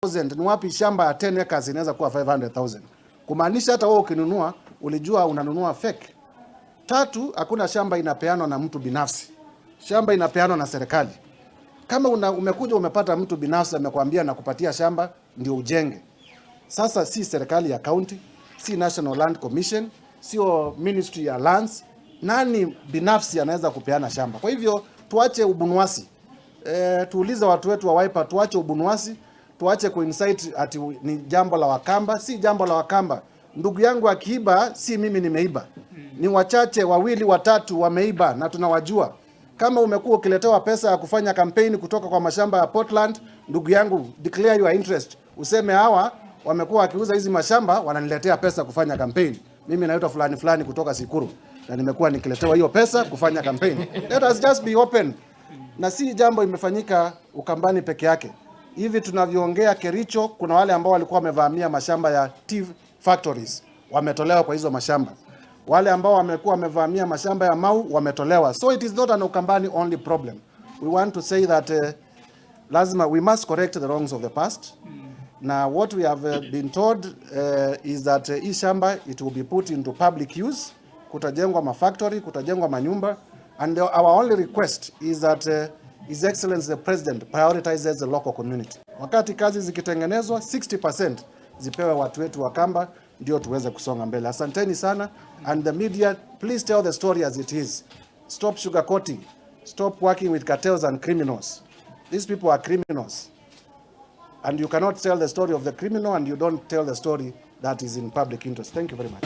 500,000. Ni wapi shamba ya 10 acres inaweza kuwa 500,000? Kumaanisha hata wewe ukinunua ulijua unanunua fake. Tatu, hakuna shamba inapeanwa na mtu binafsi. Shamba inapeanwa na serikali. Kama umekuja umepata mtu binafsi amekwambia nakupatia shamba ndio ujenge. Sasa si serikali ya county, si National Land Commission, sio Ministry ya Lands. Nani binafsi anaweza kupeana shamba? Kwa hivyo tuache ubunuasi. Tuulize watu wetu wa Wiper, tuache ubunuasi, tuache kuincite ati ni jambo la Wakamba. Si jambo la Wakamba. Ndugu yangu akiiba, si mimi nimeiba, ni wachache wawili watatu wameiba na tunawajua. Kama umekuwa ukiletewa pesa ya kufanya kampeni kutoka kwa mashamba ya Portland, ndugu yangu, declare your interest, useme hawa wamekuwa wakiuza hizi mashamba wananiletea pesa kufanya kampeni. Mimi naitwa fulani fulani kutoka Tsikuru na nimekuwa nikiletewa hiyo pesa kufanya kampeni. Let us just be open. Na si jambo imefanyika Ukambani peke yake. Hivi tunavyoongea Kericho, kuna wale ambao walikuwa wamevamia mashamba ya tea factories wametolewa kwa hizo mashamba. Wale ambao wamekuwa wamevamia mashamba ya Mau wametolewa. So it is not an Ukambani only problem. We want to say that lazima we must correct the wrongs of the past. Now what we have been told is that hii shamba, it will be put into public use. Kutajengwa mafactory, kutajengwa manyumba, and our only request is that His Excellency the President prioritizes the local community. Wakati kazi zikitengenezwa, 60% zipewe watu wetu wa Kamba ndio tuweze kusonga mbele. Asanteni sana, and the media, please tell the story as it is. Stop sugarcoating. Stop working with cartels and criminals. These people are criminals. And you cannot tell the story of the criminal and you don't tell the story that is in public interest. Thank you very much.